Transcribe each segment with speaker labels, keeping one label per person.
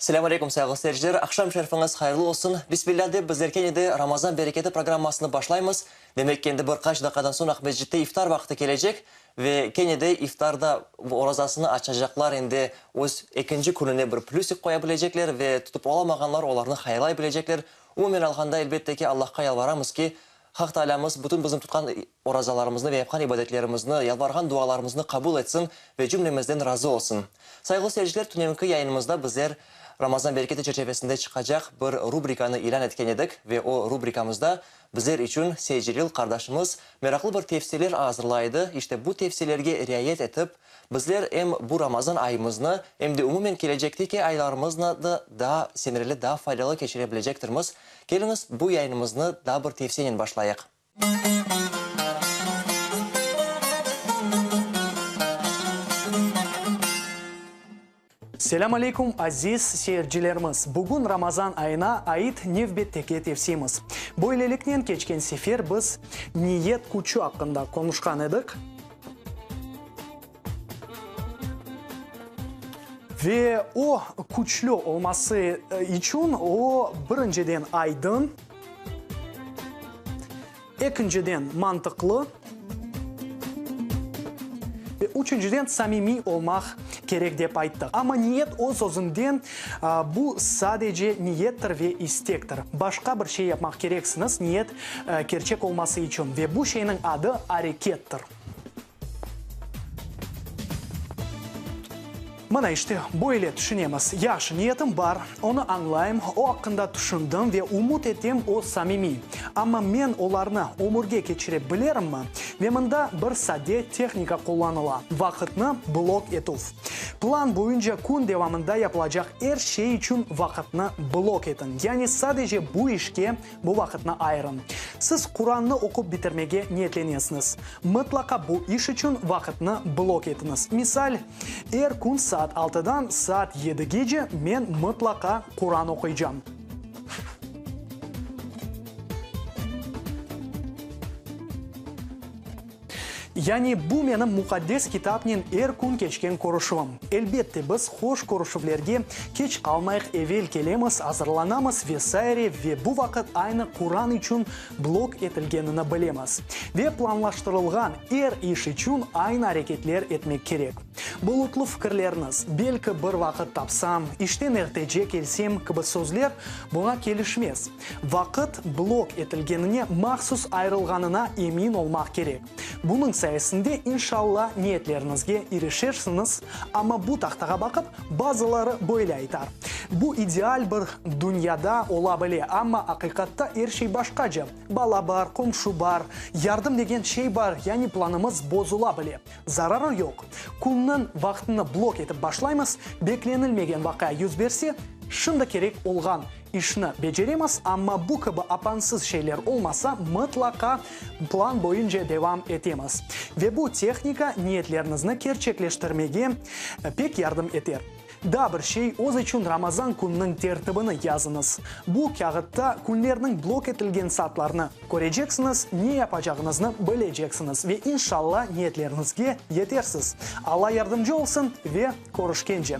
Speaker 1: Selâm aleykum, sayğılı seyirciler! Aqşam şerifiñiz hayırlı olsun! Bismillâ dep, bizler kene de Ramazan bereketi programmasını başlaymız. Demek ki, endi bir qaç daqqadan soñ Aqmescitte iftar vaqtı kelecek ve kene de iftarda orazasını açacaqlar endi öz ekinci kününe bir plüsik qoya bilecekler ve tutıp olamağanlar olarnı hayırlay bilecekler. Umumen alğanda, elbette ki, Allahqa yalvaramız ki, Haq Taalâmız bütün bizim tutqan orazalarımıznı ve yapqan ibadetlerimizni, yalvarğan dualarımıznı qabul etsin ve cümlemizden razı olsun. Sayğılı seyirciler, tünevinki yayınımızda bizler Ramazan bereketi çerçevesinde çıqacaq bir rubrikanı ilân etken edik ve o rubrikamızda bizler içün Seyitcelil qardaşımız meraqlı bir tevsiyeler azırlay edi. İşte bu tevsiyelerge riayet etip, bizler em bu Ramazan ayımıznı, em de umumen kelecekteki aylarımıznı da daa semereli, daa faydalı keçire bilecektirmiz. Keliñiz, bu yayınımıznı daa bir tevsiyenen başlayıq.
Speaker 2: Selâm aleykum, aziz seyircilerimiz! Bugün Ramazan ayına ait nevbetteki tevsiyemiz. Böyleliknen, keçken sefer biz niyet küçü aqqında qonuşqan edik. Ve o küçlü olması içün o, birinciden, aydın, ekinciden, mantıqlı ve üçünciden, samimiy olmaq kerek, dep ayttıq. Amma niyet öz-özünden, bu sadece niyettir ve istektir. Başqa bir şey yapmaq kereksiñiz niyet kerçek olması içün, ve bu şeyniñ adı arekettir. Mına işte, böyle tüşünemiz, yahşı niyetim bar, onı añlayım, o aqqında tüşündim ve ümüt etem, o samimiy. Amma men olarnı ömürge keçire bilerimmi? Ve mında bir sade tehnika qullanıla, vaqıtnı blok etüv. Plan boyunca kün devamında yapılacaq er şey içün vaqıtnı blok etiñ, yani sadece bu işke Bu vaqıtnı ayırıñ. Siz Qurannı oqup bitirmege niyetlenesiñiz. Mıtlaqa bu iş içün vaqıtnı blok etiñiz. Misal, er kün saat altıdan saat yedigece men mıtlaqa Quran oquycam. Yani bu menim Muqaddes Kitapnen er kün keçken körüşüvim. Elbette, biz hoş körüşüvlerge keç qalmayıq, evel kelemiz, azırlanamız ve saire ve bu vaqıt aynı Quran içün blok etilgenini bilemiz. Ve planlaştırılğan er iş içün aynı areketler etmek kerek. Bulutlı fikirleriniz, belki bir vaqıt tapsam, işten ertece kelsem kibi sözler buña kelişmez. Vaqıt blok etilgenine mahsus ayırılğanına emin olmaq kerek. Bunıñ sayesinde, inşalla, niyetleriñizge irişersiñiz, amma bu tahtağa baqıp, bazıları böyle aytar, Bu ideal bir dünyada ola bile, amma aqiqatta er şey başqaca, bala bar, qomşu bar, yardım degen şey bar, yani planımız bozula bile. Zararı yoq. Künniñ vaqtını blok etip başlaymız, beklenilmegen vaqia yüz berse, şimdi kerek olğan işni beceremiz, amma bu kibi apansız şeyler olmasa, mıtlaqa plan boyunca devam etemiz. Ve bu tehnika niyetleriñizni kerçekleştirmege pek yardım eter. Daa bir şey, öz içün Ramazan kününiñ tertibini yazıñız. Bu kâğıtta künlerniñ blok etilgen saatlarını köreceksiñiz, ne yapacağıñıznı bileceksiñiz ve inşalla niyetleriñizge yetersiz. Alla yardımcı olsun ve körüşkence!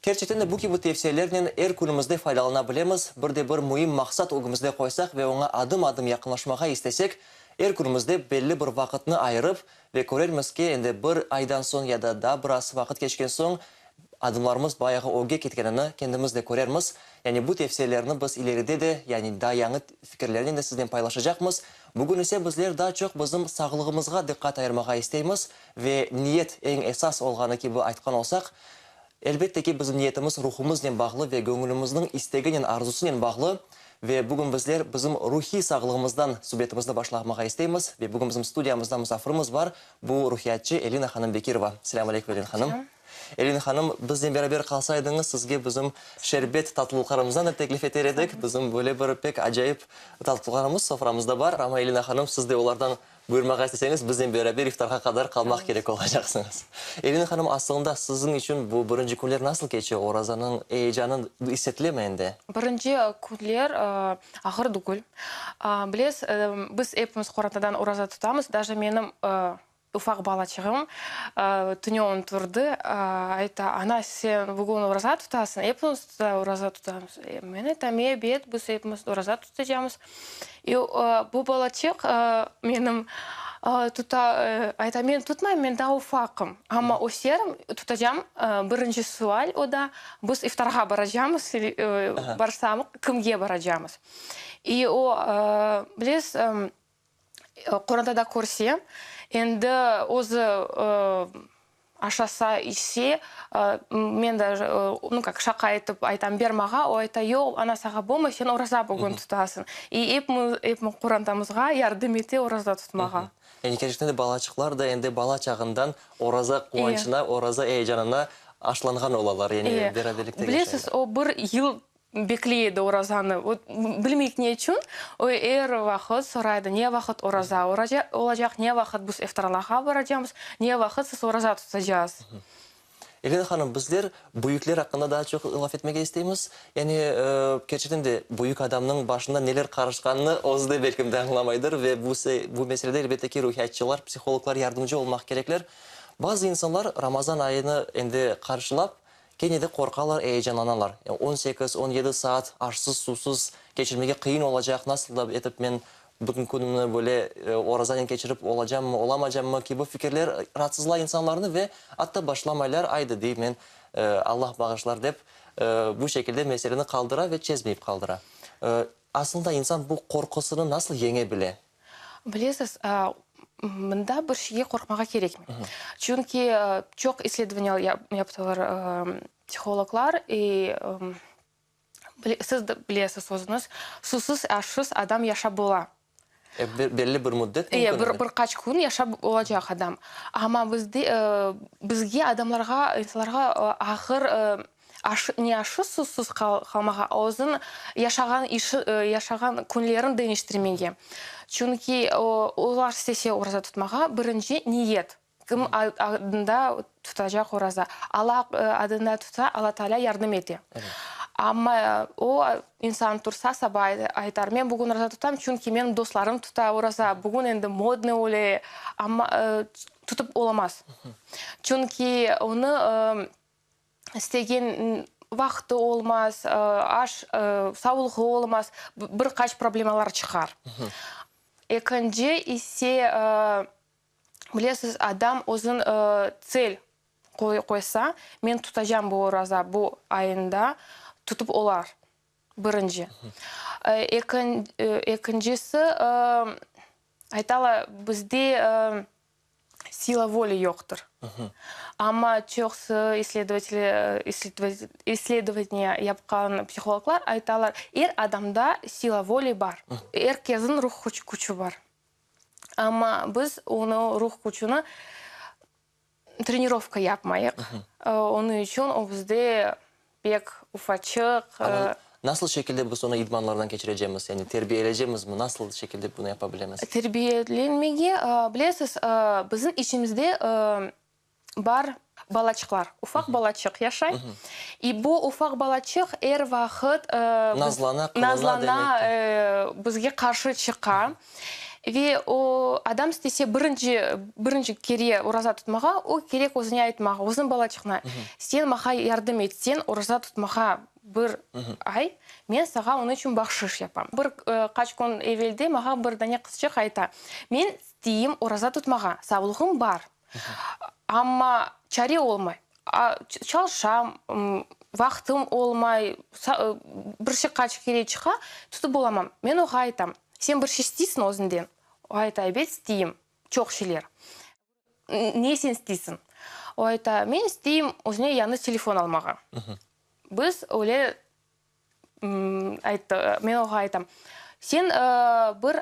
Speaker 1: Kerçekten de bu kibi tevsiyelernen er künümizde faydalana bilemiz, bir de bir müim maqsat ögümizde qoysaq ve oña adım-adım yaqınlaşmağa istesek, er künümizde belli bir vaqıtnı ayırıp ve körermiz ki, endi bir aydan soñ ya da daa biraz vaqıt keçken soñ adımlarımız bayağı ögge ketkenini kendimiz de körermiz. Yani bu tevsiyelerni biz ileride de, yani daa yañı fikirlernen de siznen paylaşacaqmız. Bugün ise bizler daa çoq bizim sağlığımızğa diqqat ayırmağa isteymiz ve niyet eñ esas olğanı kibi aytqan olsaq, Elbette ki, bizim niyetimiz ruhumıznen bağlı ve göñülimizniñ isteginen, arzusınen bağlı. Ve bugün bizler bizim ruhiy sağlığımızdan subetimizni başlamağa isteymiz. Ve bugün bizim studiyamızda musafirimiz bar, bu ruhiyatçı Elina hanım Bekirova. Selâm aleykum, Elina hanım. Elina hanım, biznen beraber qalsaydıñız, sizge bizim şerbet tatlılıqlarımızdan da teklif eter edik. Bizim böyle bir pek acayip tatlılıqlarımız soframızda bar. Amma, Elina hanım, siz de olardan. Buyurmağa isteseñiz, biznen beraber iftarğa qadar qalmaq kerek olacaqsıñız. Elina hanım, asılında siziñ içün bu birinci künler nasıl keçe? Orazanıñ eyecanı is etilemi endi?
Speaker 3: Birinci künler ağır tügül. Bilesiz, biz epimiz qorantadan oraza tutamız. Daje menim Ufaq balaçığım tünevin turdı, ayta, Ana, sen bugün oraza tutasıñ, epimiz oraza tutamız. Men aytam, Ebet, biz epimiz oraza tutacamız. I bu balaçıq menim tuta, ayta, Men tutmayım, men daa ufaqım, amma öserim, tutacam. Birinci sual o da, biz iftarğa baracamız, barsam, kimge baracamız? I o, bilesiz, Qorantada körse, endi özü aşasa, içse, men daje, nu kak, şaqa etip aytam, ber mağa, o ayta, yoq, ana, sağa bolmay, sen oraza bugün tutasıñ. I epimiz, epimiz qorantamızğa yardım ete oraza tutmağa.
Speaker 1: Yani kerçekten de balaçıqlar da endi bala çağından oraza quvançına, oraza eyecanına aşlanğan olalar, yani beraberlikte yaşaylar.
Speaker 3: Bilesiz, o bir yıl Bekley edi orazanı. Vot, bilmeyik ne içün, o er vaqıt soraydı, ne vaqıt oraza olacaq, ne vaqıt biz iftarlarğa baracamız, ne vaqıt siz oraza tutacağız.
Speaker 1: Elena hanım, bizler büyükler aqqında daa çoq laf etmege isteymiz. Yani, kerçekten de, büyük adamnıñ başında neler qarışqanını özü de belkim de añlamaydır ve bu bu meselede, elbette ki, ruhiyatçılar, psihologlar yardımcı olmaq kerekler. Bazı insanlar Ramazan ayını endi qarşılap, Kene de qorqalar, eyecanlanalar. On sekiz, on yedi saat aşsız-suvsız keçirmege qıyın olacaq, nasıl da etip men bütün künümni böyle orazanen keçirip olacammı, olamacaammı kibi fikirler raatsızlay insanlarnı ve atta başlamaylar, aydı, dey, men, Allah bağışlar dep, bu şekilde meseleni qaldıra ve çezmeyip qaldıra. Aslında insan bu qorqusını nasıl yeñe bile?
Speaker 3: Bilesiz, mında bir şeyge qorqmağa kerekmey. Çünki çoq issledovaniya yaptılar psihologlar, i siz de bilesiz özüñiz, susuz, aşsız adam yaşap bola.
Speaker 1: Belli bir müddet mümkün.
Speaker 3: E, bir qaç kün yaşap olacaq adam. Amma bizde, bizge, adamlarğa, insanlarğa ağır Aş, ne aşı suzsuz qalmağa, özüñ yaşağan işi, yaşağan künlerin deñiştirmege. Çünki olar istese oraza tutmağa, birinci niyet, kim adında tutacaq oraza. Alla adında tutsa, Alla Taalâ yardım ete. Amma o insan tursa saba aytar, men bugün oraza tutam, çünki menim dostlarım tuta oraza, bugün endi modnıy öyle, amma tutıp olamaz. Çünki onı İstegen vaqtı olmaz, aş, savluğı olmaz, bir qaç problemalar çıqar. Ekinci ise, bilesiz, adam özün tsel qoysa, men tutacam bu oraza bu ayında, tutıp olar, birinci. Ekincisi, aytalar, bizde Sila voli yoqtır. Amma çoqusı issledovaniya yapqan psihologlar aytalar, er adamda sila voli bar. Er kesniñ ruh küçü bar. Amma biz onı, ruh küçüni trenirovka yapmayıq. Onıñ içün o bizde Pek ufaçıq.
Speaker 1: Amma nasıl şekilde biz onı idmanlardan keçirecemiz, yani terbiyelecemizmi, nasıl şekilde bunı yapa bilemiz?
Speaker 3: Terbiyelenmege, bilesiz, bizim içimizde bar balaçıqlar, ufaq balaçıq yaşay. İ bu ufaq balaçıq er vaqıt
Speaker 1: Nazlana, qılına
Speaker 3: nazlana, bizge qarşı çıqa. Ve o adam istese birinci, birinci kere oraza tutmağa, o kerek özüne aytmağa, özüniñ balaçığına, sen mağa yardım etseñ oraza tutmağa bir ay, men sağa onıñ içün bahşış yapam. Bir qaç kün evelde mağa bir dane qızçıq ayta, men isteyim oraza tutmağa, savlığım bar, amma çare olmay, çalışam, vaqtım olmay, bir şey qaç kere çıqa, tutıp olamam. Men oğa aytam, sen bir şey isteysiñ özünden? O ayta, ebet isteyim, çoq şeyler. Ne sen isteysiñ? O ayta, men isteyim özüne yañı telefon almağa. Biz öyle ayttı, men oğa aytam, sen bir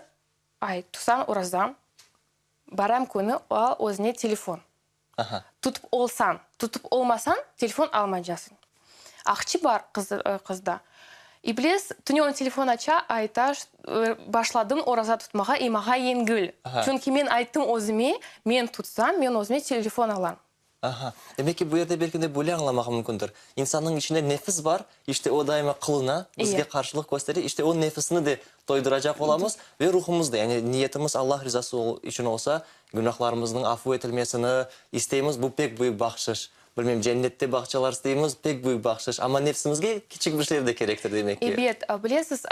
Speaker 3: ay tutsañ oraza, bayram künü al özüne telefon. Tutıp olsañ, tutıp olmasañ, telefon almaycasıñ. Aqçı bar qızda. İblis tünevin telefon aça, ayta, başladım oraza tutmağa, i mağa yengil. Çünki men ayttım özüme, men tutsam, men özüme telefon alam.
Speaker 1: Aha. Demek ki, bu yerde belki de böyle añlamağa mümkündir. İnsannıñ içinde nefis bar, işte o daima qılına, bizge qarşılıq köstere, işte o nefisni de toyduracaq olamız ve ruhumız da, yani niyetimiz Allah rizası içün olsa, günahlarımıznıñ afu etilmesini isteymiz, bu pek büyük bahşış. Bilmem, cennette bağçalar isteymiz, pek büyük bahşış, amma nefsimizge kiçik bir şeyler de kerektir, demek ki.
Speaker 3: Ebet, bilesiz,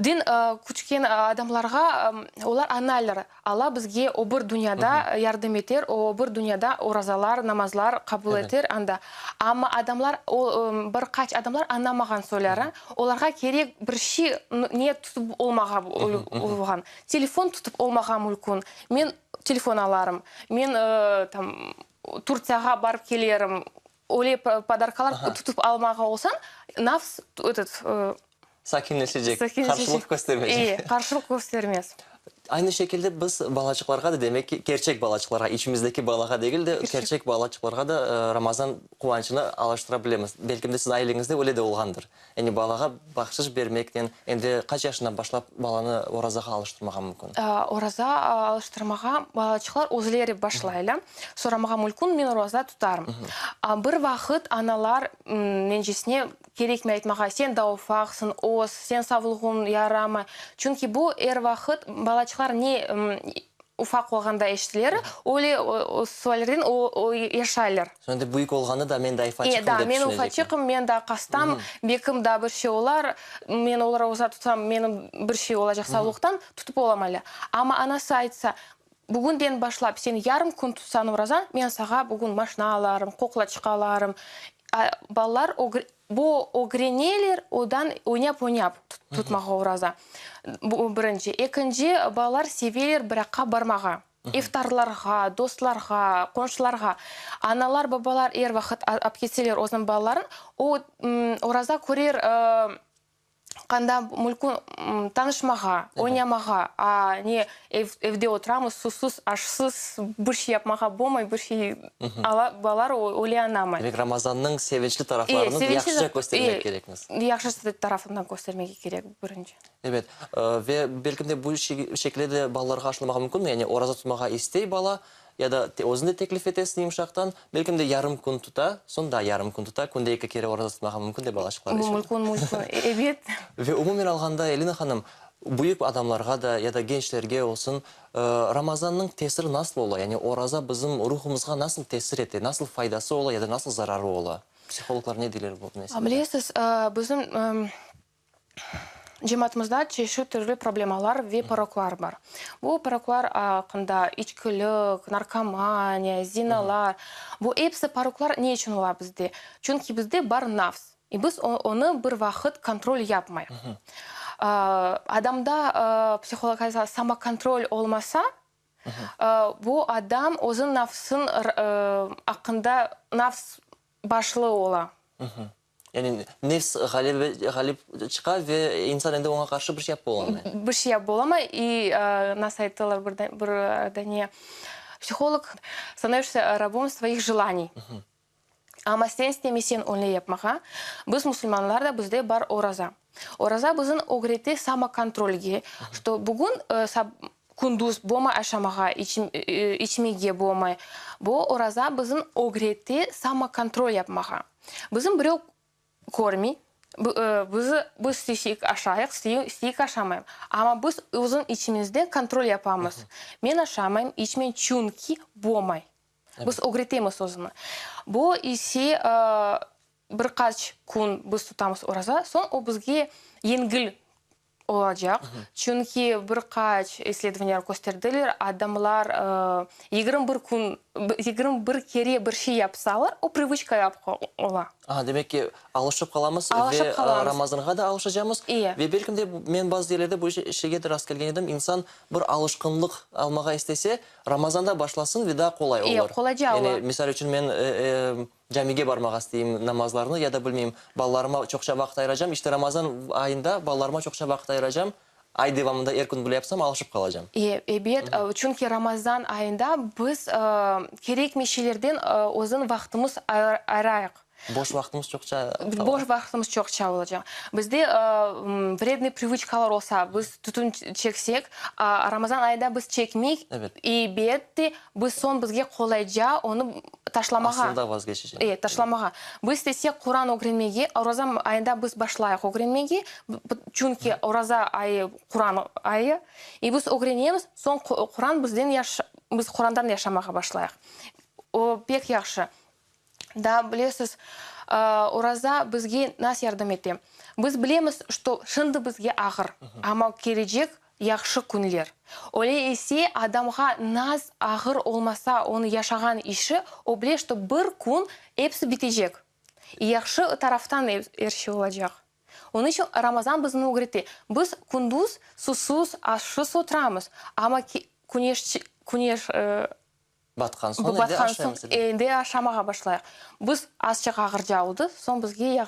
Speaker 3: din küçken adamlarğa olar añlaylar, Alla bizge o bir dünyada yardım eter, o bir dünyada orazalar, namazlar qabul eter anda. Amma adamlar, o, bir qaç adamlar añlamağan soyları, olarğa kerek bir şey, ne tutıp olmağa olğan, telefon tutıp olmağa mümkün, men telefon alarım, men, tam, Turtsiyağa barıp kelerim, öyle podarkalar tutıp almağa olsañ, nafs, etot,
Speaker 1: Sakinleşecek, qarşılıq köstermeycek.
Speaker 3: E, qarşılıq köstermez.
Speaker 1: Aynı şekilde biz balaçıqlarğa da, demek ki, kerçek balaçıqlarğa, içimizdeki balağa degil de, kerçek balaçıqlarğa da Ramazan quvançını alıştıra bilemiz. Belki de siziñ aileñizde öyle de olğandır. Yani balağa bahşış bermeknen, endi qaç yaşından başlap balanı orazağa alıştırmağa mümkün?
Speaker 3: Oraza alıştırmağa balaçıqlar özleri başlaylar. Soramağa mülkün, men oraza tutarım. Bir vaqıt analar mencesine kerekmey aytmağa, sen daa ufaqsıñ, öz, sen savluğıñ yaramay. Çünki bu er vaqıt balaçıqlar ne Ufaq olğanda eşitiler, öyle suallerden yaşaylar.
Speaker 1: Soñ da büyük olğanda da men daa ufaçıqım
Speaker 3: dep tüşünecekler. Men ufaçıqım, men daa qastam, bekim daa bir şey olar, men olar oraza tutsam, menim bir şey olacaq sağlıqtan, tutıp olamaylar. Amma anası aytsa, bugünden başlap sen yarım kün tutsañ oraza, men sağa bugün maşna alarım, qoqlaçıq alarım. Balalar Bu ögreneler, odan oynap-oynap tutmağa oraza. Bu birinci. Ekinci, balalar seveler bir aqqa barmağa, iftarlarğa, dostlarğa, qonşularğa. Analar, babalar er vaqıt ap ketseler özüniñ balaların, o, oraza körer Qanda mülkün tanışmağa, oynamağa, a ne evde oturamız, susuz, aşsız, bir şey yapmağa bolmay, bir şey ala, balalar öyle añlamay.
Speaker 1: Demek, Ramazannıñ sevinçli taraflarını yahşıca köstermek kerekmiz.
Speaker 3: Yahşı tarafından köstermege kerek, birinci.
Speaker 1: Ebet. Ve belki de bu şekilde de balalarğa aşılamağa mümkünmi? Yani oraza tutmağa istey bala, Ya da özüñ de teklif etesiñ yımşaqtan, belkim de yarım kün tuta, soñ daa yarım kün tuta, künde eki kere oraza tutmağa mümkün de balaçıqlar içün.
Speaker 3: Mümkün, mümkün, ebet.
Speaker 1: Ve umumen alğanda, Elina hanım, büyük adamlarğa da ya da gençlerge olsun, Ramazannıñ tesiri nasıl ola? Yani oraza bizim ruhumızğa nasıl tesir ete, nasıl faydası ola ya da nasıl zararı ola? Psihologlar ne deyler bu meselede?
Speaker 3: Bilesiz, bizim Cemaatımızda çeşit türlü problemalar ve poroklar bar. Bu poroklar aqqında, içkilik, narkomaniya, zinalar, bu episi poroklar ne içün ola bizde? Çünki bizde bar nafs, i biz onı bir vaqıt kontrol yapmayıq. Adamda, psiholog aytsa, samokontrol olmasa, bu adam özüniñ nafsın aqqında, nafs başlı ola.
Speaker 1: Yani nefs ğalip çıqa ve insan endi oña qarşı bir şey yapıp olamay.
Speaker 3: Bir şey yapıp olamay. I, nasıl ayttılar bir dane psiholog, становишься рабом своих желаний. Amma sen istemeseñ öyle yapmağa, biz musulmanlar da bizde bar oraza. Oraza bizim ögrete samokontrolge, что bugün kündüz bolmay aşamağa, içmege bolmay. Bu oraza bizim ögrete samokontrol yapmağa. Bizim birev körmey, bizi, biz istesek aşayıq, isteyik aşamayıq. Amma biz özüñ içimizde kontrol yapamız. Men aşamayım, içmeyim, çünki bolmay. Biz ögretemiz özüni. Bu ise bir qaç kün biz tutamız oraza, soñ o bizge yengil olacaq. Çünki bir qaç issledovaniyeler kösterdiler, adamlar 21 kün, 21 kere bir şey yapsalar, o prıvıçka ola.
Speaker 1: Aha, demek ki, alışıp qalamız ve Ramazanğa da alışacamız. Ve belkim de, men bazı yerlerde bu şeyge de rast kelgen edim, insan bir alışqınlıq almağa istese, Ramazanda başlasın ve daa qolay olur.
Speaker 3: Qolayca olur.
Speaker 1: Yani, misal içün, men Camige barmağa isteyim namazlarnı ya da bilmeyim, balalarıma çoqça vaqıt ayıracam. İşte Ramazan ayında balalarıma çoqça vaqıt ayıracam. Ay devamında er kün böyle yapsam, alışıp qalacam.
Speaker 3: E, ebet, çünki Ramazan ayında biz kerekmey şeylerden özün vaqtımız ayırayıq.
Speaker 1: Boş vaqtımız çoqça
Speaker 3: qala. Boş vaqtımız çoqça olacaq. Bizde vrednıy privıçkalar olsa, biz tütün çeksek, Ramazan ayında biz çekmeyik, elbette, biz soñ bizge qolayca onı taşlamağa.
Speaker 1: Aslında vazgeçecek.
Speaker 3: E, taşlamağa. Biz istesek Quran ögrenmege, Oraza ayında biz başlayıq ögrenmege, çünki Oraza ayı, Quran ayı, i biz ögrenemiz, soñ Quran bizden yaş, biz Qurandan yaşamağa başlayıq. O pek yahşı. Daa bilesiz, oraza bizge nas yardım ete? Biz bilemiz, şto şimdi bizge ağır, amma kelecek yahşı künler. Öyle ise adamğa naz ağır olmasa, onıñ yaşağan işi, o bile, şto bir kün episi bitecek. Yahşı taraftan er şey olacaq. Onıñ içün Ramazan bizni ögrete. Biz kündüz susuz, aşsız oturamız, amma küneş, küneş,
Speaker 1: Batqan soñ endi
Speaker 3: Batqan soñ endi aşamağa başlayıq. Biz azçıq ağırca oldı, soñ bizge yağ.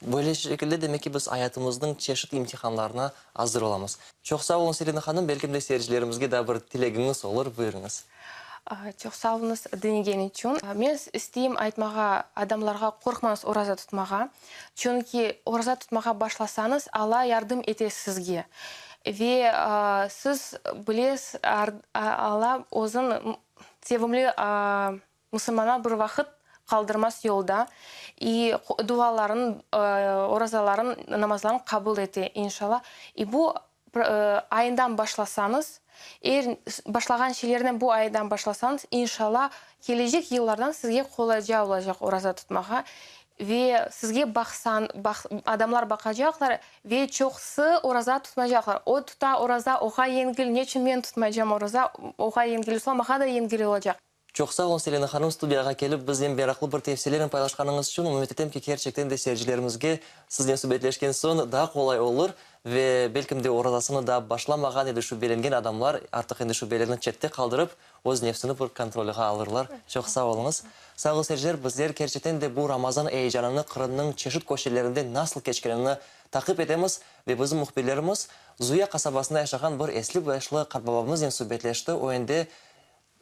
Speaker 1: Böyle şekilde demek ki, biz ayatımıznıñ çeşit imtihanlarına azır olamız. Çoq sağ oluñ, Selina hanım, belkim de seyircilerimizge daa bir tilegiñiz olur, buyurıñız.
Speaker 3: Çoq sağ oluñız diñlegen içün. Men isteyim aytmağa, adamlarğa qorqmañız oraza tutmağa. Çünki oraza tutmağa başlasañız, Alla yardım ete sizge. Ve siz bilesiz, Alla özüñ sevimli musulmanlar bir vaqıt qaldırmaz yolda, i duaların, orazaların, namazların qabul ete, inşalla. I bu ayından başlasañız, er başlağan şeylerden bu aydan başlasañız, inşalla, kelecek yıllardan sizge qolayca olacaq oraza tutmağa. Ve sizge baqsan, adamlar baqacaqlar ve çoqusı oraza tutmaycaqlar. O tuta oraza, oğa yengil, neçün men tutmaycam oraza, oğa yengil olsa, maña da yengil olacaq.
Speaker 1: Çoq sağ olun, Selina hanım, studiyağa kelip biznen meraqlı bir tevsiyelernen paylaşqanıñız içün. Ümüt etem ki, kerçekten de seyircilerimizge siznen subetleşken soñ daa qolay olur ve belkim de orazasını daa başlamağan ya da şübelengen adamlar artıq endi şübelerini çette qaldırıp, öz nefsini bir kontrolğa alırlar. Çoq sağ oluñız. Sayğılı seyirciler, bizler kerçekten de bu Ramazan eyecanını Qırımnıñ çeşit köşelerinde nasıl keçkenini taqip etemiz ve bizim mühbirlerimiz Zuya qasabasında yaşağan bir esli-başlı qartbabamıznen subetleşti. O endi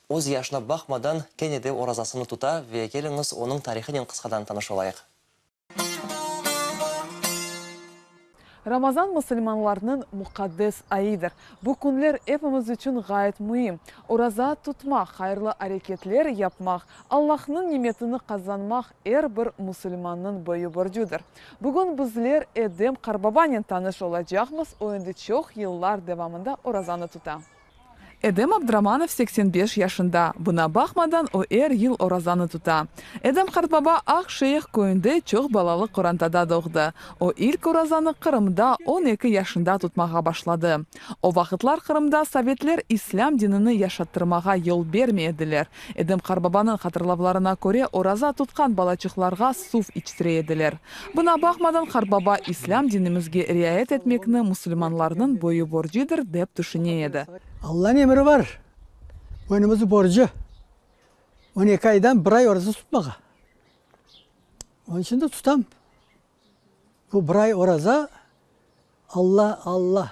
Speaker 1: öz yaşına baqmadan kene de orazasını tuta ve keliñiz onıñ tarihınen qısqadan tanış olayıq.
Speaker 4: Ramazan musulmanlarnıñ muqaddes ayıdır. Bu künler epimiz içün ğayet müim. Oraza tutmaq, hayırlı areketler yapmaq, Allahnıñ nimetini qazanmaq er bir musulmannıñ boyu borcudır. Bugün bizler Edem qartbabanen tanış olacaqmız, o endi çoq yıllar devamında orazanı tuta. Edem Abdramanov 85 yaşında, buna baqmadan o er yıl orazanı tuta. Edem qartbaba Aq-Şeyh köyünde çoq balalı qorantada doğdı. O ilk orazanı Qırımda 12 yaşında tutmağa başladı. O vaqıtlar Qırımda sovetler islâm dinini yaşattırmağa yol bermey ediler. Edem qartbabanıñ hatırlavlarına köre, oraza tutqan balaçıqlarğa suv içtire ediler. Buna baqmadan qartbaba islâm dinimizge riayet etmekni musulmanlarnıñ boyu borcudır dep tüşüne edi.
Speaker 5: Allanıñ emri bar, boynumıznıñ borcu, 12 aydan bir ay oraza tutmağa. Onıñ içün de tutam. Bu bir ay oraza Alla, Alla,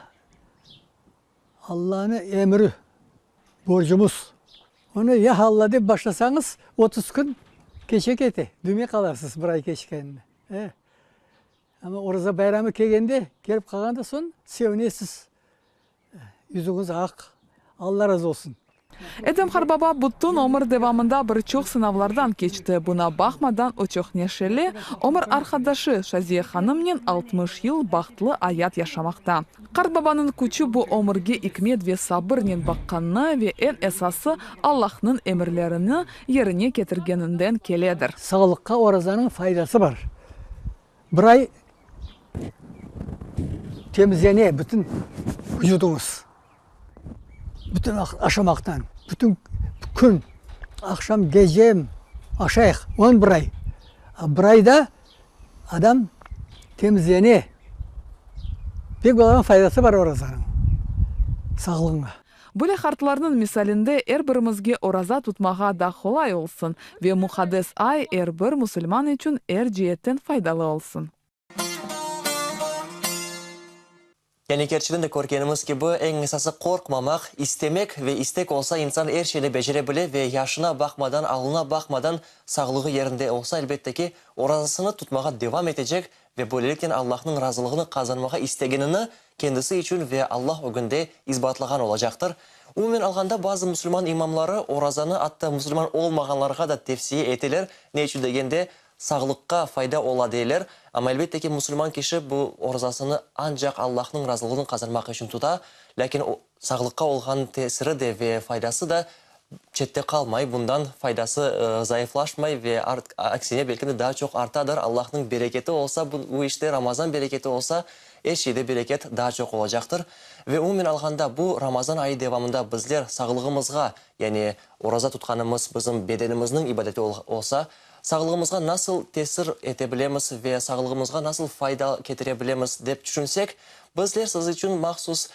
Speaker 5: Allanıñ emri, borcumız. Onı ya Alla dep başlasañız, 30 kün keçe kete, duymay qalarsız bir ay keçkenini. E, amma Oraza bayramı kelgende, kelip qalğanda soñ sevinesiz, yüzüñiz aq, Alla razı olsun.
Speaker 4: Edem qartbaba bütün ömür devamında bir çoq sınavlardan keçti. Buna baqmadan, o çoq neşeli, ömür arqadaşı Şaziye hanımnen 60 yıl bahtlı ayat yaşamaqta. Qartbabanıñ küçü bu ömürge ikmet ve sabırnen baqqanına ve eñ esası Allahnıñ emirlerini yerine ketirgeninden keledir.
Speaker 5: Sağlıqqa orazanıñ faydası bar. Bir ay temizlene bütün vucudıñız. Bütün aşamaqtan, bütün kün, aqşam, gece aşayıq, on bir ay. Bir ayda adam temizlene. Pek balaban faydası bar orazanıñ sağlığıña.
Speaker 4: Böyle qartlarnıñ misalinde er birimizge oraza tutmağa da qolay olsun ve muqaddes ay er bir musulman içün er ceetten faydalı olsun.
Speaker 1: Yani kerçekten de körgenimiz kibi, eñ esası qorqmamaq, istemek ve istek olsa insan er şeyni becere bile ve yaşına baqmadan, alına baqmadan sağlığı yerinde olsa, elbette ki, orazasını tutmağa devam etecek ve böyleliknen Allahnıñ razılığını qazanmağa istegenini kendisi içün ve Allah ögünde isbatlağan olacaqtır. Umumen alğanda bazı musulman imamları orazanı atta musulman olmağanlarğa da tevsiye eteler, ne içün degende, Sağlıqqa fayda ola deyler, amma elbette ki, musulman kişi bu orazasını ancaq Allahnıñ razılığını qazanmaq içün tuta, lâkin sağlıqqa olğan tesiri de ve faydası da çette qalmay, bundan faydası zayıflaşmay ve aksine belki de daa çoq artadır. Allahnıñ bereketi olsa bu işte, Ramazan bereketi olsa, er şeyde bereket daa çoq olacaqtır. Ve umumen alğanda, bu Ramazan ayı devamında bizler sağlığımızğa, yani oraza tutqanımız bizim bedenimizniñ ibadeti olsa, Sağlığımızğa nasıl tesir ete bilemiz ve sağlığımızğa nasıl fayda ketire bilemiz dep tüşünsek, bizler siz içün mahsus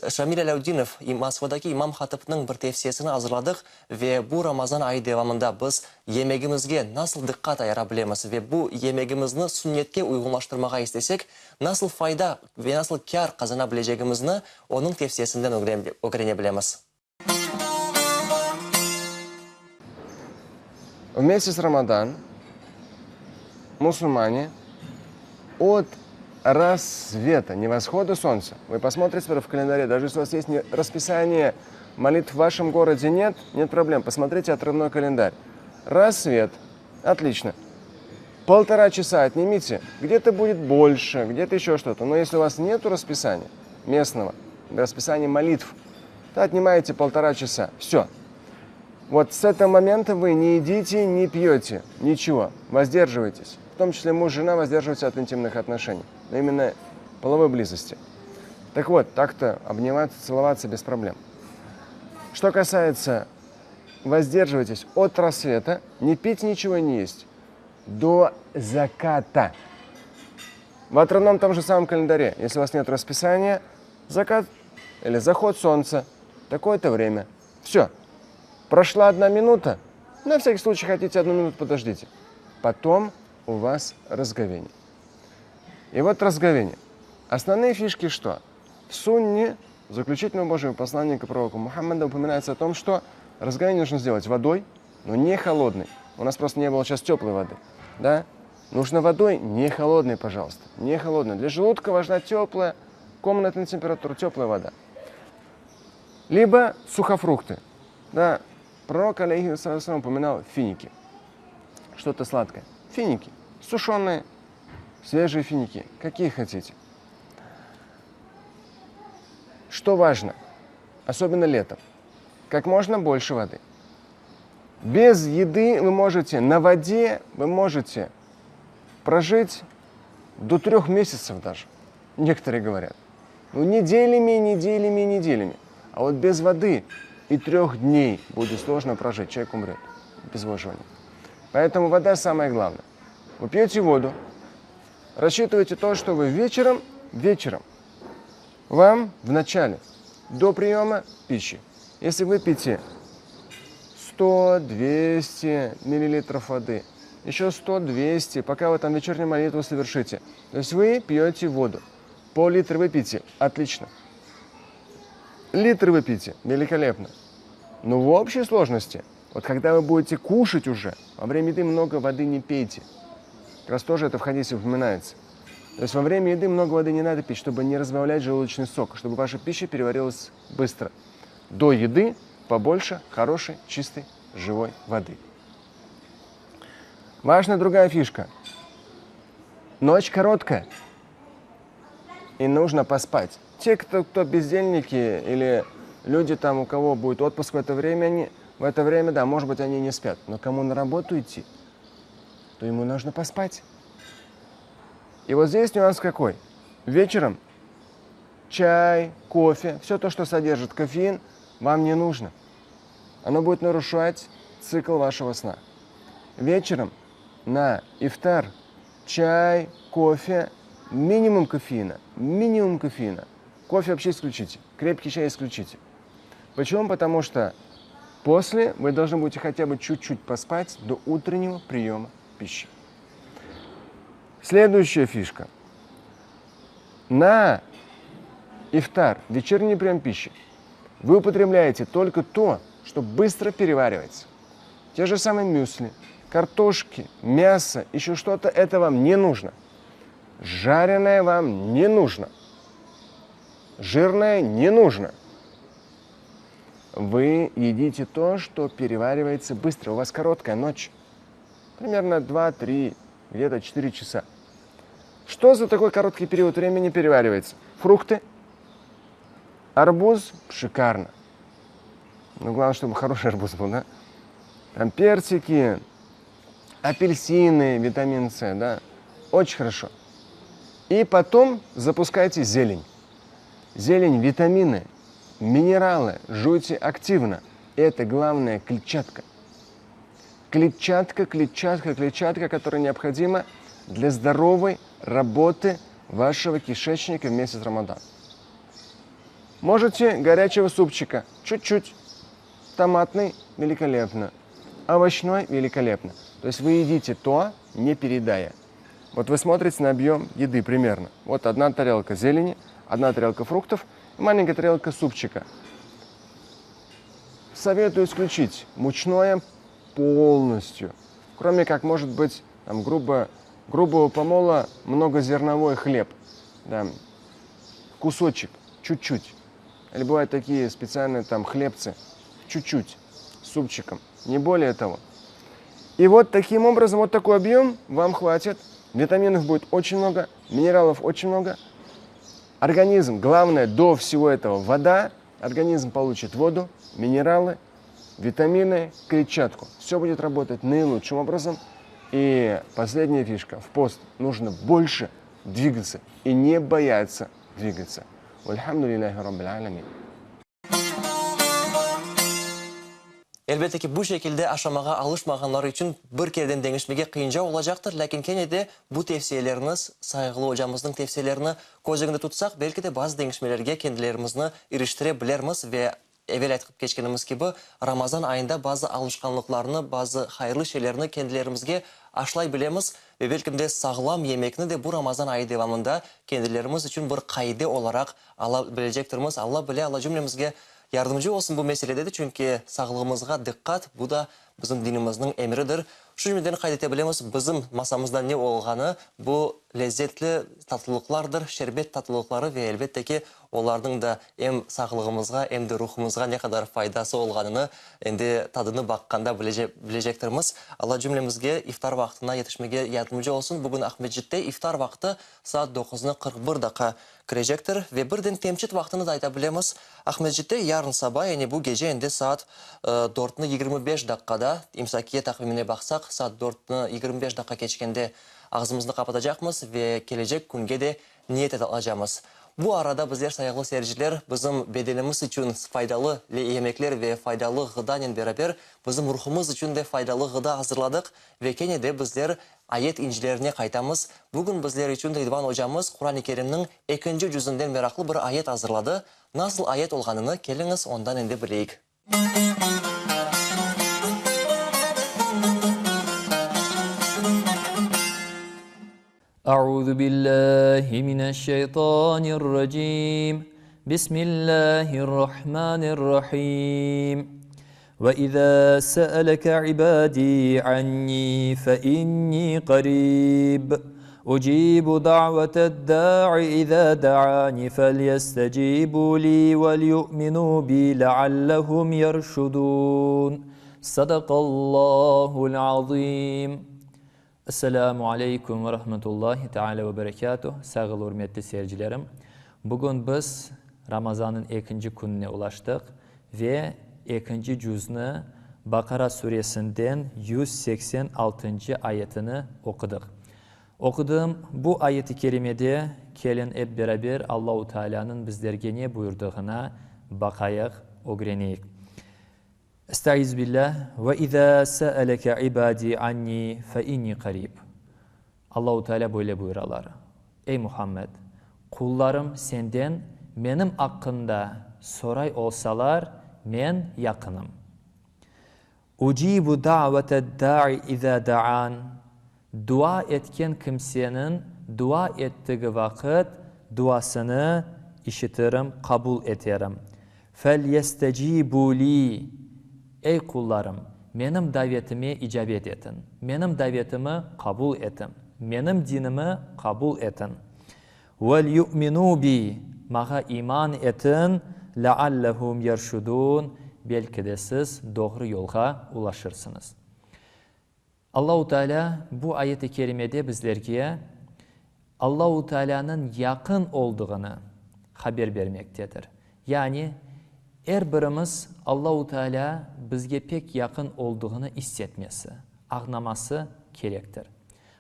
Speaker 1: Şamil Alâdinov, Moskvadaki imam-hatıpnıñ bir tevsiyesini azırladıq ve bu Ramazan ayı devamında biz yemegimizge nasıl diqqat ayıra bilemiz ve bu yemegimizni sünnetke uyğunlaştırmağa istesek, nasıl fayda ve nasıl kâr qazana bilecegimizni onıñ tevsiyesinden ögrene bilemiz.
Speaker 6: В месяц Рамадан мусульмане от рассвета, не восхода солнца. Вы посмотрите в календаре, даже если у вас есть расписание молитв в вашем городе нет, нет проблем. Посмотрите отрывной календарь. Рассвет. Отлично. Полтора часа отнимите, где-то будет больше, где-то еще что-то. Но если у вас нет расписания местного, расписания молитв, то отнимаете полтора часа. Все. Вот с этого момента вы не едите, не пьете, ничего, воздерживайтесь. В том числе муж и жена воздерживаются от интимных отношений, но именно половой близости. Так вот, так-то обниматься, целоваться без проблем. Что касается воздерживайтесь от рассвета, не пить ничего не есть, до заката. В отрывном том же самом календаре, если у вас нет расписания, закат или заход солнца, такое-то время. Все. Прошла одна минута, на всякий случай хотите одну минуту, подождите. Потом у вас разговение. И вот разговение. Основные фишки что? В сунне заключительного Божьего посланника пророка Мухаммада упоминается о том, что разговение нужно сделать водой, но не холодной. У нас просто не было сейчас теплой воды. Да? Нужно водой не холодной, пожалуйста. Не холодной. Для желудка важна теплая, комнатная температура, теплая вода. Либо сухофрукты. Да, пророк, алейхи салам, упоминал финики. Что-то сладкое. Финики. Сушеные, свежие финики. Какие хотите. Что важно, особенно летом, как можно больше воды. Без еды вы можете, на воде вы можете прожить до трех месяцев даже, некоторые говорят. Ну, неделями, неделями, неделями. А вот без воды и трех дней будет сложно прожить, человек умрет без выживания. Поэтому вода самое главное. Вы пьете воду, рассчитывайте то, что вы вечером, вечером, вам в начале, до приема пищи, если вы пьете 100-200 миллилитров воды, еще 100-200, пока вы там вечернюю молитву совершите. То есть вы пьете воду. Пол-литра выпейте, отлично. Литр выпейте, великолепно. Но в общей сложности, вот когда вы будете кушать уже, во время еды много воды не пейте. Как раз тоже это в хадисе упоминается. То есть во время еды много воды не надо пить, чтобы не разбавлять желудочный сок, чтобы ваша пища переварилась быстро. До еды побольше хорошей, чистой, живой воды. Важная другая фишка. Ночь короткая, и нужно поспать. Те, кто, кто бездельники или люди там, у кого будет отпуск в это время, они, в это время, да, может быть, они не спят. Но кому на работу идти, то ему нужно поспать. И вот здесь нюанс какой. Вечером чай, кофе, все то, что содержит кофеин, вам не нужно. Оно будет нарушать цикл вашего сна. Вечером на ифтар чай, кофе, минимум кофеина, минимум кофеина. Кофе вообще исключите, крепкий чай исключите. Почему? Потому что после вы должны будете хотя бы чуть-чуть поспать до утреннего приема пищи. Следующая фишка. На Ифтар, вечерний прием пищи. Вы употребляете только то, что быстро переваривается. Те же самые мюсли, картошки, мясо, еще что-то, это вам не нужно. Жареное вам не нужно. Жирное не нужно. Вы едите то, что переваривается быстро. У вас короткая ночь. Примерно 2-3, где-то 4 часа. Что за такой короткий период времени переваривается? Фрукты, арбуз – шикарно. Но главное, чтобы хороший арбуз был, да? Там персики, апельсины, витамин С, да? Очень хорошо. И потом запускайте зелень. Зелень, витамины, минералы, жуйте активно. Это главная клетчатка. Клетчатка, клетчатка, клетчатка, которая необходима для здоровой работы вашего кишечника в месяц Рамадан. Можете горячего супчика, чуть-чуть. Томатный – великолепно. Овощной – великолепно. То есть вы едите то, не передая. Вот вы смотрите на объем еды примерно. Вот одна тарелка зелени, одна тарелка фруктов и маленькая тарелка супчика. Советую исключить мучное полностью. Кроме как, может быть, там, грубо, грубого помола многозерновой хлеб. Да, кусочек, чуть-чуть. Или бывают такие специальные там хлебцы, чуть-чуть, с супчиком, не более того. И вот таким образом, вот такой объем вам хватит. Витаминов будет очень много, минералов очень много. Организм, главное до всего этого, вода. Организм получит воду, минералы, витамины, клетчатку. Все будет работать наилучшим образом. И последняя фишка. В пост нужно больше двигаться и не бояться двигаться. Вальхамдулиллахи раббил алямин.
Speaker 1: Elbette ki, bu şekilde aşamağa alışmağanlar içün bir kereden deñişmege qıyınca olacaqtır, lâkin kene de bu tevsiyelerniz, sayğılı ocamıznıñ tevsiyelerini köz ögünde tutsaq, belki de bazı deñişmelerge kendilerimizni iriştire bilermiz ve, evel aytıp keçkenimiz kibi, Ramazan ayında bazı alışqanlıqlarnı, bazı hayırlı şeylerni kendilerimizge aşlay bilemiz ve belkim de sağlam yemekni de bu Ramazan ayı devamında kendilerimiz içün bir qaide olaraq ala bilecektirmiz. Alla bile, Alla cümlemizge Yardımcı olsun bu meselede de, çünki sağlığımızğa diqqat, bu da bizim dinimizniñ emridir. Şu cümleden qayd ete bilemiz, bizim masamızda ne olğanı, bu lezzetli tatlılıqlardır, şerbet tatlılıqları ve elbette ki, olarnıñ da em sağlığımızğa, em de ruhumızğa ne qadar faydası olğanını endi tadını baqqanda bilecektirmiz. Alla cümlemizge iftar vaqtına yetişmege yardımcı olsun. Bugün Aqmescitte iftar vaqtı saat doquznı 41 daqqa kirecektir. Ve birden temçit vaqtını da ayta bilemiz. Aqmescitte yarın saba, yani bu gece endi saat dörtni 25 daqqada, imsakiye taqvimine baqsaq, saat dörtni 25 daqqa keçkende ağzımıznı qapatacaqmız ve kelecek künge de niyet alacamız. Bu arada bizler, sayğılı seyirciler, bizim bedenimiz içün faydalı yemekler ve faydalı ğıdanen beraber bizim ruhumız içün de faydalı ğıda azırladıq ve kene de bizler Ayet incilerine qaytamız. Bugün bizler içün Ridvan ocamız Quran-ı Kerimniñ ekinci cüzünden meraqlı bir ayet azırladı. Nasıl ayet olğanını keliñiz ondan endi bileyik.
Speaker 7: Auzu billahi mineşşeytanirracim. Bismillahirrahmanirrahim. Ve izâ se'eleke ibâdî annî fe innî qarîb. Ucîbu da'veted-dâ'i izâ da'ânî felyestecîbû lî velyu'minû bî leallehum yerşudûn. Sadakallâhu'l azîm. Esselamu aleykum ve rahmetullahi teala ve berekatuh, sağıl ürmetli seyircilerim. Bugün biz Ramazannıñ ekinci kününe ulaştıq ve ekinci cüzni Baqara suresinden 186-ncı ayetini oqudıq. Oqudım bu ayet-i kerimede kelin ep beraber Allahu Tealânıñ bizlerge ne buyurdığına baqayıq, ögreneyik. Estaizu billah, Ve izâ se'eleke ibâdî annî fe innî qarîb. Allahu Teala böyle buyuralar, Ey Muhammed, qullarım senden menim aqqında soray olsalar, men yaqınım. Ucibu da'vete-d-da'i izâ da'an, Dua etken kimseniñ dua ettigi vaqıt duasını işitirim, qabul eterim. Felyestecibû li, Ey qullarım, menim davetime icabet etin, menim davetimi qabul etin, menim dinimi qabul etin. Vel-yu'minû bi, mağa iman etin, leallehum yerşudûn, belki de siz doğru yolğa ulaşırsıñız. Allahu Teala bu ayet-i kerimede bizlerge Allahu Tealânıñ yaqın olduğını haber bermektedir. Yani, er birimiz Allahu Tealâ bizge pek yaqın olduğını iss etmesi, añlaması kerektir.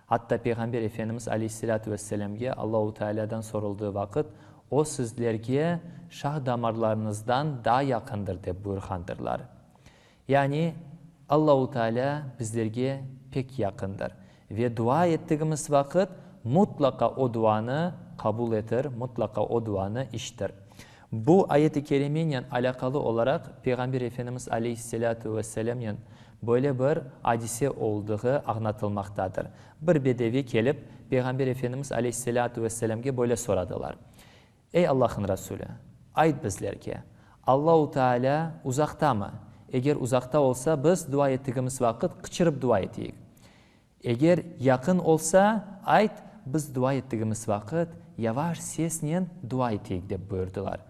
Speaker 7: Atta Peyğamber Efendimiz aleyhisselâtu vesselâmge Allahu Tealâdan soruldığı vaqıt, O sizlerge şah damarlarıñızdan daa yaqındır dep buyurğandırlar. Yani, Allahu Tealâ bizlerge pek yaqındır ve dua ettigimiz vaqıt mutlaqa o duanı qabul etir, mutlaqa o duanı işitir. Bu ayet-i kerimenen alâqalı olaraq Peyğamber Efendimiz aleyhisselâtu vesselâmnen böyle bir adise oldığı añlatılmaqtadır. Bir bedevi kelip, Peyğamber Efendimiz aleyhisselâtu vesselâmge böyle soradılar, Ey Allah'ın Rasülü! Ayt bizlerge, Allahu Tealâ uzaqtamı? Eger uzaqta olsa, biz dua ettigimiz vaqıt qıçırıp dua eteyik. Eger yaqın olsa, ayt, biz dua ettigimiz vaqıt yavaş sesnen dua eteyik, dep buyurdılar.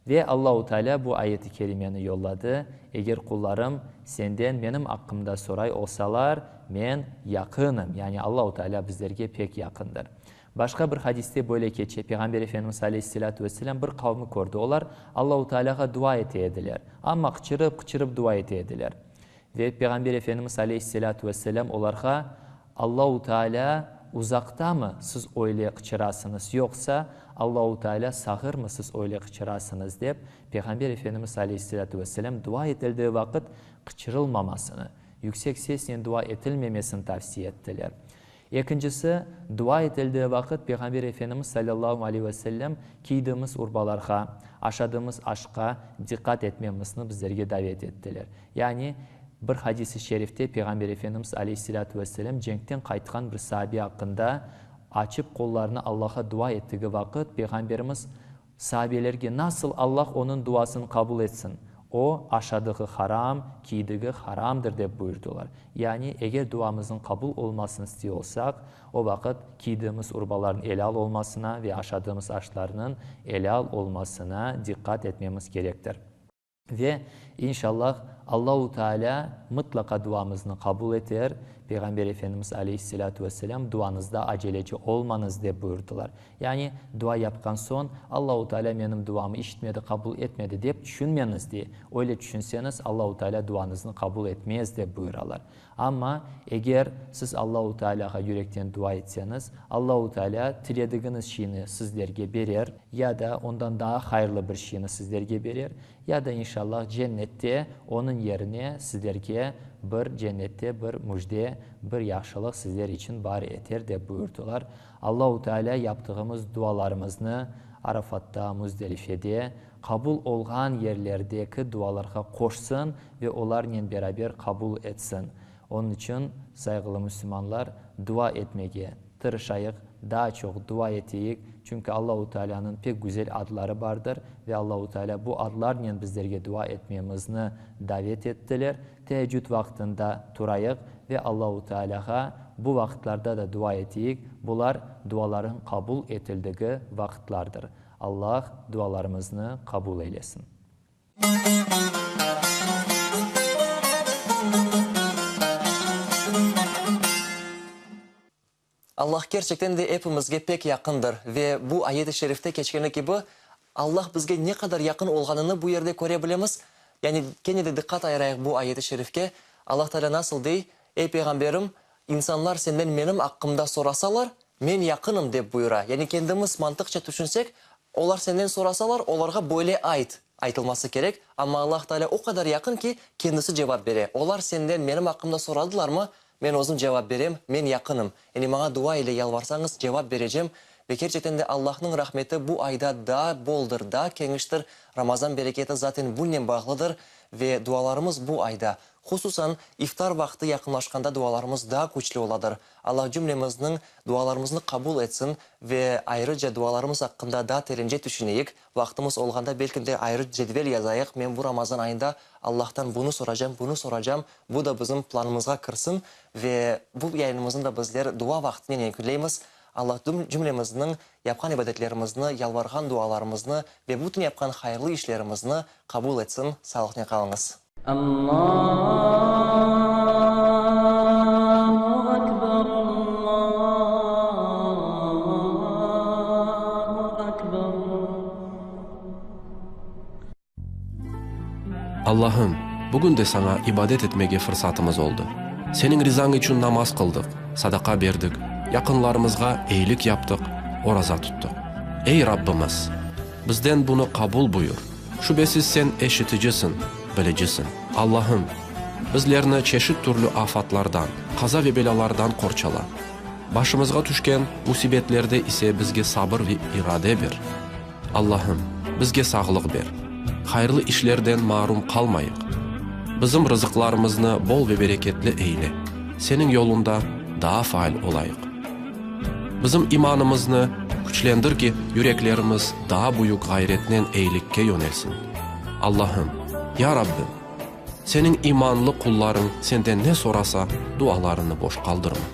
Speaker 7: Ve Allahu Tealâ bu ayet-i kerimeni yolladı, Eger qullarım senden menim aqqımda soray olsalar, men yaqınım, yani Allahu Tealâ bizlerge pek yaqındır. Başqa bir hadiste böyle keçe, Peyğamber Efendimiz aleyhisselâtu vesselâm bir qavmı kördi, olar Allahu Tealâğa dua ete ediler, amma qıçırıp, qıçırıp dua ete ediler. Ve Peyğamber Efendimiz aleyhisselâtu vesselâm olarğa, Allahu Tealâ uzaqtamı, siz öyle qıçırasıñız, yoqsa Allahu Tealâ sağırmı, siz öyle qıçırasıñız, dep, Peyğamber Efendimiz aleyhisselâtu vesselâm dua etildiği vaqıt qıçırılmamasını, yüksek sesnen dua etilmemesini tavsiye ettiler. Ekincisi, dua etildiği vaqıt Peyğamber Efendimiz salâllahu aleyhi ve sellem kiydiğimiz urbalarğa, aşadığımız aşqa diqqat etmemizni bizlerge davet ettiler. Yani, bir hadis-i şerifte Peyğamber Efendimiz aleyhisselâtu vesselâm cenkten qaytqan bir saabe aqqında açıp qollarını Allah'a dua ettigi vaqıt Peyğamberimiz Saabelerge nasıl Allah onıñ duasını qabul etsin? O, aşadığı haram, kiydigi haramdır, dep buyurdılar. Yani, eger duamıznıñ qabul olmasını istiy olsaq, o vaqıt kiydigimiz urbalarnıñ elâl olmasına ve aşadığımız aşlarnıñ elâl olmasına diqqat etmemiz kerektir. Ve, inşallah, Allahu Tealâ mıtlaqa duamıznı qabul eter. Peyğamber Efendimiz aleyhisselâtu vesselâm, Duañızda aceleci olmañız, dep buyurdılar. Yani, dua yapqan soñ, Allahu Tealâ menim duamı işitmedi, qabul etmedi, dep tüşünmeñiz, dey. Öyle tüşünseñiz, Allahu Tealâ duañıznı qabul etmez, dep buyuralar. Amma, eger siz Allahu Tealâğa yürekten dua etseñiz, Allahu Tealâ tiledigiñiz şeyni sizlerge berer, ya da ondan daa hayırlı bir şeyni sizlerge berer, ya da inşallah cennette onıñ yerine sizlerge bir cennette bir müjde, bir yahşılıq sizler içün bar eter, dep buyurdılar. Allahu Tealâ yaptığımız dualarımıznı Arafatta, Müzdelifede, qabul olğan yerlerdeki dualarğa qoşsın ve olarnen beraber qabul etsin. Onıñ içün, sayğılı müslümanlar, dua etmege tırışayıq, daa çoq dua eteyik, çünki Allahu Tealânıñ pek güzel adları bardır ve Allahu Tealâ bu adlarnen bizlerge dua etmemizni davet ettiler. Teheccüd vaqtında turayıq ve Allahu Tealâğa bu vaqıtlarda da dua eteyik, bular dualarıñ qabul etildigi vaqıtlardır. Allah dualarımıznı qabul eylesin.
Speaker 1: Allah kerçekten de epimizge pek yaqındır ve bu ayet-i şerifte keçkeni kibi, Allah bizge ne qadar yaqın olğanını bu yerde köre bilemiz. Yani kene de diqqat ayırayıq bu ayet-i şerifke. Allah Teala nasıl dey, Ey Peyğamberim, insanlar senden menim aqqımda sorasalar, men yaqınım, dep buyura. Yani kendimiz mantıqça tüşünsek, olar senden sorasalar, olarğa böyle ayt, aytılması kerek. Amma Allah Teala o qadar yaqın ki, kendisi cevap bere. Olar senden menim aqqımda soradılarmı, men özüm cevap berem, men yaqınım. Yani maña dua ile yalvarsañız, cevap berecem. Ve kerçekten de Allahnıñ rahmeti bu ayda daa boldır, daa keñiştir. Ramazan bereketi zaten bunnen bağlıdır. Ve dualarımız bu ayda. Hususan, iftar vaqtı yaqınlaşqanda dualarımız daa küçlü oladır. Allah cümlemizniñ dualarımıznı qabul etsin ve ayrıca dualarımız aqqında daa terence tüşüneyik. Vaqtımız olğanda belki de ayrı cedvel yazayıq, men bu Ramazan ayında Allahtan bunı soracam, bunı soracam, bu da bizim planımızğa kirsin ve bu yayınımıznı da bizler dua vaqtınen yekünleymiz. Allah cümlemizniñ yapqan ibadetlerimizni, yalvarğan dualarımıznı ve bütün yapqan hayırlı işlerimizni qabul etsin. Sağlıqnen qalıñız.
Speaker 8: Allahu Ekber, Allahu Ekber.
Speaker 9: Allahım, bugün de Saña ibadet etmege fırsatımız oldı. Seniñ rizañ içün namaz qıldıq, sadaqa berdik, yaqınlarımızğa eyilik yaptıq, oraza tuttıq. Ey, Rabbimiz! Bizden bunı qabul buyur. Şübesiz Sen eşiticisiñ, bilicisiñ. Allahım, bizlerni çeşit türlü afatlardan, qaza ve belâlardan qorçala. Başımızğa tüşken musibetlerde ise bizge sabır ve irade ber. Allahım, bizge sağlıq ber. Hayırlı işlerden marum qalmayıq. Bizim rızıqlarımıznı bol ve bereketli eyle. Seniñ yolunda daa faal olayıq. Bizim imanımıznı küçlendir ki, yüreklerimiz daa büyük ğayretnen eyilikke yönelsin. Allahım, ya Rabbim, Seniñ imanlı qullarıñ Senden ne sorasa, dualarını boş qaldırma.